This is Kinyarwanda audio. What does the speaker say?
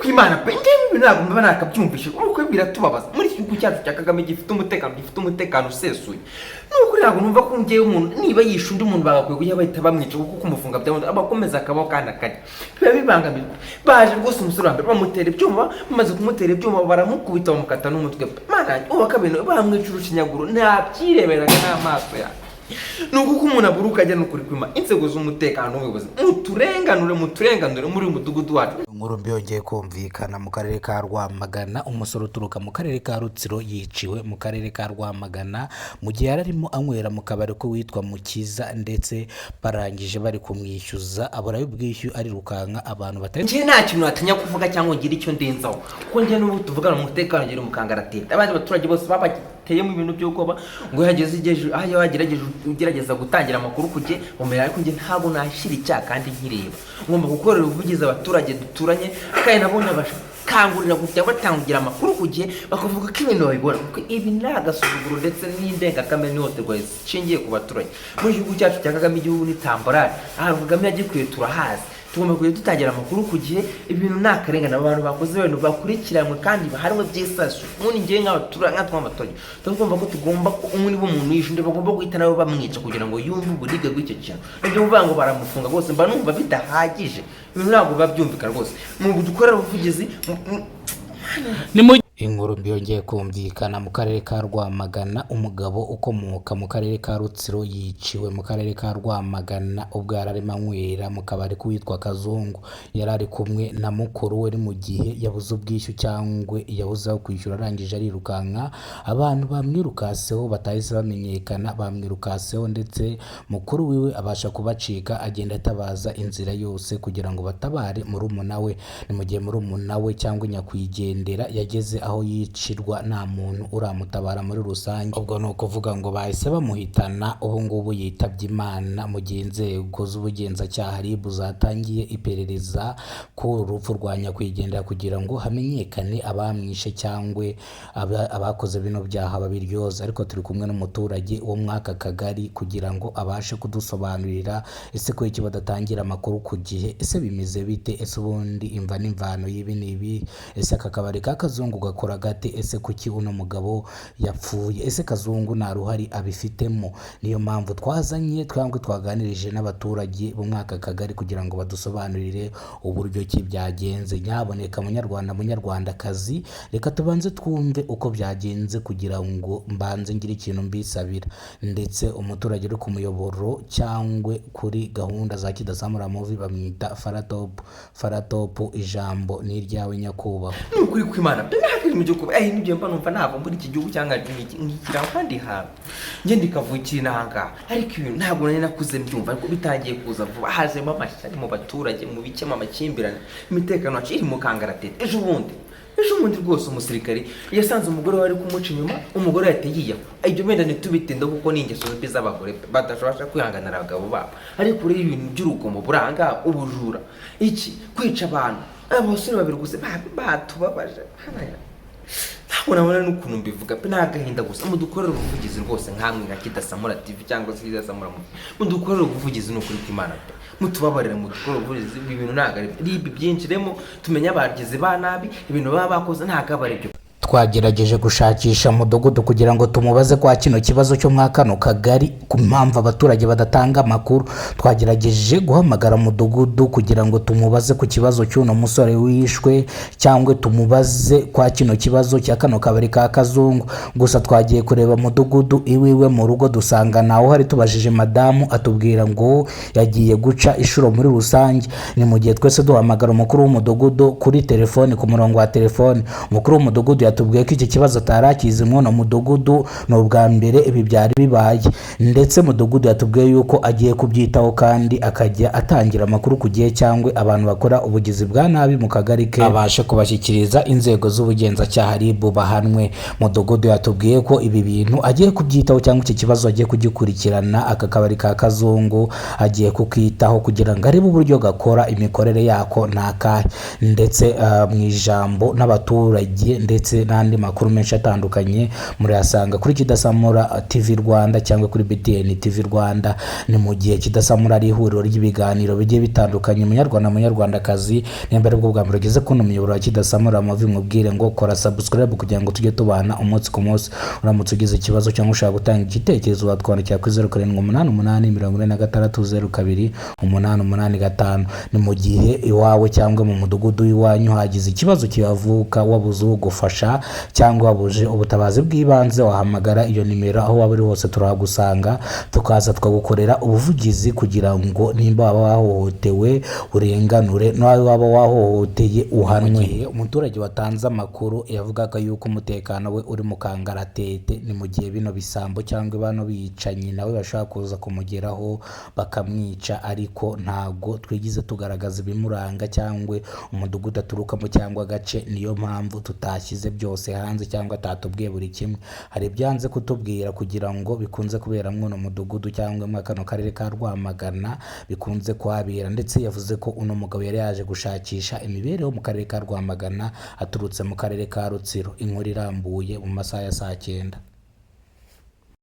kw'Imana pe, ngewe ibintu ntabwo mba nakabyumvishe, kuko biratubabaza muri iki gihugu cyacu cya Kagame gifite umutekano, gifite umutekano usesuye. Ni ukuri ntabwo numva ko ngewe umuntu niba yishe undi muntu bagakwiye kujya bahita bamwica, kuko kumufunga bya aba akomeza akabaho kandi akarya, biba bibangamirwa. Baje rwose, umusore wa mbere bamutera ibyuma, bamaze kumutera ibyuma baramukubita, bamukata n'umutwe. Mana yanjye! Uwa kabiri bamwica urushinyaguro, ntabyireberaga n'amaso yawe. Ni uko umuntu aburuka ajya. N'ukuri kwima inzego z'umutekano n'ubuyobozi, muturenganure, muturenganure muri uyu mudugudu wacu. Inkuru mbi yongeye kumvikana mu karere ka Rwamagana. Umusore uturuka mu karere ka Rutsiro yiciwe mu karere ka Rwamagana mu gihe yari arimo anywera mu kabari k'uwitwa Mukiza, ndetse barangije bari kumwishyuza aburayo ubwishyu arirukanka, abantu batari Njye nta kintu natinya kuvuga cyangwa ngire icyo ndenzaho, kuko njye n'ubu tuvugana mu mutekano ngiri mu kangaratete. Abandi baturage bose babateyemo ibintu by'ubwoba ngo yageze igihe aho wagerageje ugerageza gutangira amakuru ku gihe umenya, ariko njye ntabwo nashyira icyaha kandi nkireba. Ngomba gukorera ubuvugizi abaturage duturanye, kandi nabo ndabakangurira kujya batangira amakuru ku gihe, bakavuga ko ibintu babibona, kuko ibi ni agasuzuguro ndetse n'indengakamere n'ihohoterwa rishingiye ku baturage muri gihugu cyacu cya Kagame. Igihugu ni tamborari, ahantu Kagame yagikuye turahazi. Tugomba kujya dutangira amakuru ku gihe. Ibintu ni akarengane, abantu bakoze ibintu bakurikiranwe kandi bahanwe by'isasu. Ubundi ngewe nk'abaturage, nkatwe nk'abaturage, tugomba ko tugomba ko umwe niba umuntu yishe undi bagomba guhita nabo bamwica kugira ngo yumve uburibwe bw'icyo kintu. Nibyo kuvuga ngo baramufunga rwose mba numva bidahagije, ibintu ntabwo biba byumvikana rwose. Mu dukorera ubuvugizi Ni mu Inkuru mbi yongeye kumvikana mu karere ka Rwamagana. Umugabo ukomoka mu karere ka Rutsiro yiciwe mu karere ka Rwamagana ubwo yari arimo anywera mu kabari k'uwitwa Kazungu. Yari ari kumwe na mukuru we, mu gihe yabuze ubwishyu cyangwa yabuze aho kwishyura, arangije arirukanka. Abantu bamwirukaseho batahise bamenyekana bamwirukaseho, ndetse mukuru wiwe abasha kubacika, agenda atabaza inzira yose kugira ngo batabare murumuna we. Ni mu gihe murumuna we cyangwa nyakwigendera yageze aho yicirwa nta muntu uramutabara muri rusange. Ubwo ni ukuvuga ngo bahise bamuhitana, ubu ngubu yitabye Imana, mu gihe inzego z'ubugenzacyaha RIB zatangiye iperereza ku rupfu rwa nyakwigendera kugira ngo hamenyekane abamwishe cyangwa abakoze bino byaha babiryoza. Ariko turi kumwe n'umuturage wo muri aka kagari kugira ngo abashe kudusobanurira: ese ko iki badatangira amakuru ku gihe? Ese bimeze bite? Ese ubundi imva n'imvano y'ibi ni ibi? Ese aka kabari ka Kazungu gakora gate? Ese kuki uno mugabo yapfuye? Ese Kazungu nta ruhare abifitemo? Niyo mpamvu twazanye cyangwa twaganirije n'abaturage bo muri aka kagari kugira ngo badusobanurire uburyo ki byagenze. Nyaboneka munyarwanda, munyarwandakazi, reka tubanze twumve uko byagenze kugira ngo mbanze ngire ikintu mbisabira. Ndetse umuturage uri ku muyoboro cyangwa kuri gahunda za Kidasamura Movie bamwita Faratopu. Faratopu, ijambo ni iryawe nyakubahwa. Ni ukuri kw'Imana pe, ntabwo ari mu gihugu. Nibyo mba numva nava muri iki gihugu cyangwa nkigira ahandi hantu, njye ndikavukira inahangaha. Ariko ibintu ntabwo nari nakuze mbyumva, ariko bitangiye kuza vuba. Hajemo amashyari mu baturage, mu bikemo amakimbirane, imitekano yacu iri mu kangaratete. Ejo bundi rwose umusirikari yasanze umugore we ari kumuca inyuma, umugore yahita yiyahura. Ibyo wenda ntitubitinda kuko ni ingeso mbi z'abagore badashobora kwihanganira abagabo babo. Ariko rero ibintu by'urugomo buranga, ubujura, iki kwica abantu, abasore babiri gusa batubabaje. Ntabwo nabona n'ukuntu mbivuga pe, ni agahinda gusa. Mudukorere ubuvugizi rwose nkamwe nka Kidasamura TV cyangwa se Kidasamura Movie, mudukorere ubuvugizi. Ni ukuri kw'Imana pe, mutubabarire, mudukorere ubuvugizi. Ibi bintu ntabwo ari byo. RIB byinjiremo, tumenye abagizi ba nabi, ibintu baba bakoze ntabwo aba ari byo. Twagerageje gushakisha mudugudu kugira ngo tumubaze kwa kino kibazo cyo mwa kano kagari, ku mpamvu abaturage badatanga amakuru. Twagerageje guhamagara mudugudu kugira ngo tumubaze ku kibazo cy'uno musore wishwe, cyangwa tumubaze kwa kino kibazo cya kano kabari ka Kazungu. Gusa twagiye kureba mudugudu iwiwe mu rugo, dusanga ntawe uhari. Tubajije madamu, atubwira ngo yagiye guca inshuro muri rusange. Ni mu gihe twese duhamagara umukuru w'umudugudu kuri telefoni, ku murongo wa telefoni. Umukuru w'umudugudu yatubwiye ko iki kibazo atari akizi mw'uno mudugudu, ni ubwa mbere ibi byari bibaye. Ndetse mudugudu yatubwiye yuko agiye kubyitaho kandi akajya atangira amakuru ku gihe, cyangwa abantu bakora ubugizi bwa nabi mu kagari ke abashe kubashyikiriza inzego z'ubugenzacyaha RIB bahanwe. Mudugudu yatubwiye ko ibi bintu agiye kubyitaho, cyangwa iki kibazo agiye kugikurikirana. Aka kabari ka Kazungu agiye kukitaho kugira ngo arebe uburyo gakora, imikorere yako ni akahe. Ndetse mu ijambo n'abaturage ndetse ndetse n'andi makuru menshi atandukanye murayasanga kuri Kidasamura TV Rwanda cyangwa kuri BTN TV Rwanda. Ni mu gihe Kidasamura ari ihuriro ry'ibiganiro bigiye bitandukanye. Munyarwanda, munyarwandakazi, nimba ari bwo bwa mbere ugeze kuno muyoboro wa Kidasamura, muvi mubwire ngo kora subscribe kugira ngo tujye tubana umunsi ku munsi. Uramutse ugize ikibazo cyangwa ushaka gutanga igitekerezo, watwandikira kuri 0788 46 02 885. Ni mu gihe iwawe cyangwa mu mudugudu w'iwanyu hagize ikibazo kihavuka, wabuze ugufasha cyangwa wabuje ubutabazi bw'ibanze, wahamagara iyo nimero. Aho waba uri hose turahagusanga, tukaza tukagukorera ubuvugizi kugira ngo nimba waba wahohotewe urenganure, nawe waba wahohoteye uhanwe. Umuturage watanze amakuru yavugaga yuko umutekano we uri mu kangaratete. Ni mu gihe bino bisambo cyangwa bano bicanyi nawe bashobora kuza kumugeraho bakamwica, ariko ntago twigize tugaragaza ibimuranga cyangwa umudugudu aturukamo cyangwa agace. Niyo mpamvu tutashyize byose hanze cyangwa atatubwiye buri kimwe. Hari ibyanze kutubwira kugira ngo bikunze kubera mwuno mudugudu cyangwa muri kano karere ka Rwamagana bikunze kuhabera. Ndetse yavuze ko uno mugabo yari yaje gushakisha imibereho mu karere ka Rwamagana aturutse mu karere ka Rutsiro. Inkuru irambuye mu masaha ya saa 9.